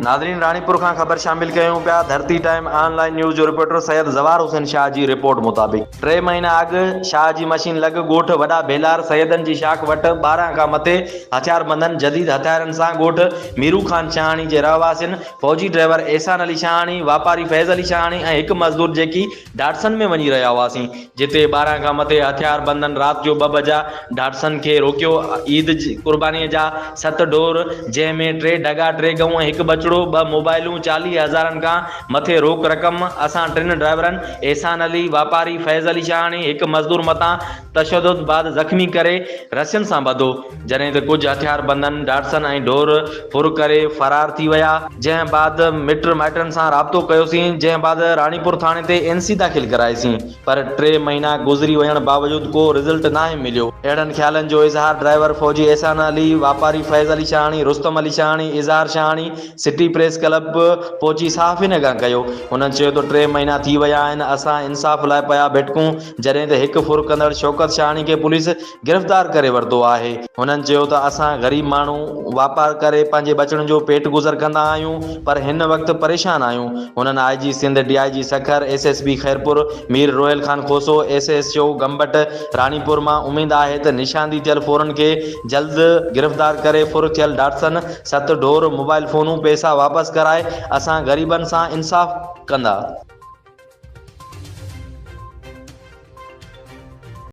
ناظرين راڻيپور کان خبر شامل ڪيون پيا ڌرتي ٽائيم آن لائين نيوز جو رپورٽر سيد زوار حسين شاهه جي رپورٽ مطابق ٽي مهينا اڳ شاهه جي مشين لڳ ڳوٺ وڏا ڀيلار سيدن جي شاخ وٽ 12 کان مٿي هٿياربندن جديد هٿيارن سان ڳوٺ ميرو خان شاهاڻي جي رهواسين فوجي ڊرائيور احسان علي شاهاڻي، واپاري فيض علي شاهاڻي ۽ هڪ مزدور جيڪي ڊاٽسن ۾ وڃي رهيا هئاسين جتي 12 کان مٿي هٿياربندن رات جو ٻه بجا ڊاٽسن کي روڪيو عيد قرباني جا ست ڍور جنهن ۾ ٽي ڍڳا ٽي ڳئون ۽ هڪ ٻچڙو ٻه موبائلون 40 هزارن کان مٿي روڪ رقم اسان ٽن ڊرائيورن احسان علي، واپاري فيض علي شاهاڻي، هڪ مزدور مٿان تشدد بعد زخمي ڪري رسين سان ٻڌو، جڏهن ته ڪجهه هٿياربندن ڊاٽسن ۽ ڍور ڦر ڪري فرار ٿي ويا، جنهن بعد مٽ مائٽن سان رابطو ڪيوسين، جنهن بعد راڻيپور ٿاڻي تي اين سي داخل ڪرائيسين، پر ٽي مهينا گذري وڃڻ باوجود ڪو رزلٽ ناهي مليو. اهڙن خيالن جو اظهار ڊرائيور فوجي احسان علي، واپاري فيض علي شاهاڻي، رستم علي شاهاڻي، اظهار شاهاڻي، سٽي پريس ڪلب پهچي صحافين اڳيان ڪيو. هنن چيو ته ٽي مهينا ٿي ويا آهن اسان انصاف لاء پيا ڀٽڪون جڏهن ته هڪ ڦر ڪندڙ شوڪت شاهاڻي کي پوليس گرفتار ڪري ورتو آهي. هنن چيو ته اسان غريب ماڻهو واپار ڪري پنهنجي ٻچڙن جو پيٽ گذر ڪندا آهيون پر هن وقت پريشان آهيون. هنن I G Sindh, D I G Sukkur, S S P Khairpur, Mir Rohil Khan Khoso, S S O Gambat, Ranipur مان اميد آهي ته نشاندهي ٿيل ڦورن کي جلد گرفتار ڪري ڦر ٿيل ڊاٽسن، ست ڍور، موبائل فونون، پئسا واپس ڪرائي اسان غريبن سان انصاف ڪندا.